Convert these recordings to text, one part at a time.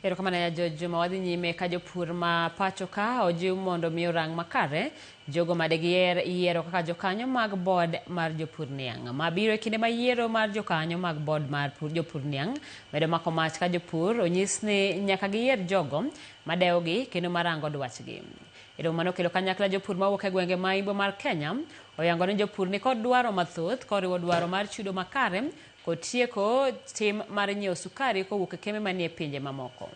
Erokamano ya George Juma. Wadhi nyime ka jopur ma pacho ka ojiw mondo mi orang makare jogo ma degiyer yiero kaka jokanyo mag board mar jopur niang'. Ma biro e kinde ma yiero mar jokanyo mag board mar jopur niang' medo mako mach ka jopur onyis ni nyaka giyier jogo madewogi kendo marango dwachgi. E romo mane okelo kanyakla jopur mawuok e gwenge ma imbo mar Kenya oyango ni jopur nikod dwaro mathoth koriwo dwaro mar chudo makare kod tieko tim mar nyiewo sukari kowuok e kembe manie pinje mamoko.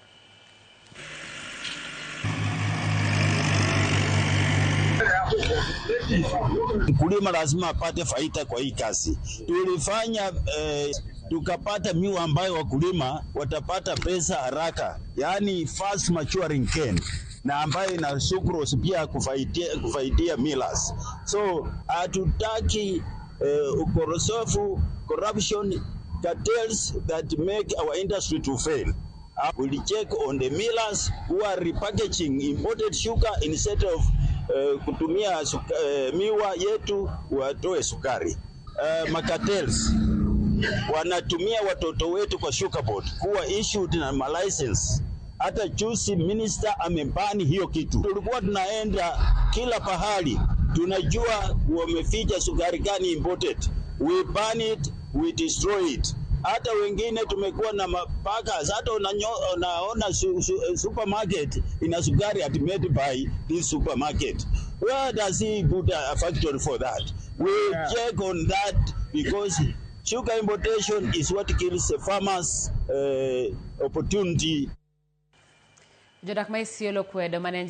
Mkulima lazima apate faida kwa hii kazi. Tulifanya tukapata miwa ambayo wakulima watapata pesa haraka, yaani fast maturing cane na ambayo ina sucrose pia kufaidia millers. So hatutaki ukorosofu, corruption, cartels that make our industry to fail. We'll check on the millers who are repackaging imported sugar instead of kutumia miwa yetu watoe sukari. Macartels wanatumia watoto wetu kwa sugar board kuwa issued na license. Hata juzi minister amebani hiyo kitu. Tulikuwa tunaenda kila pahali, tunajua wameficha sukari gani imported. We ban it, we destroy it. Hata wengine tumekuwa na mapackers, hata unaona supermarket ina sukari at made by this supermarket. Where does he put a factory for that? We check on that because sugar importation is what kills the farmers' opportunity. Jodak ma Isiolo kwedo mane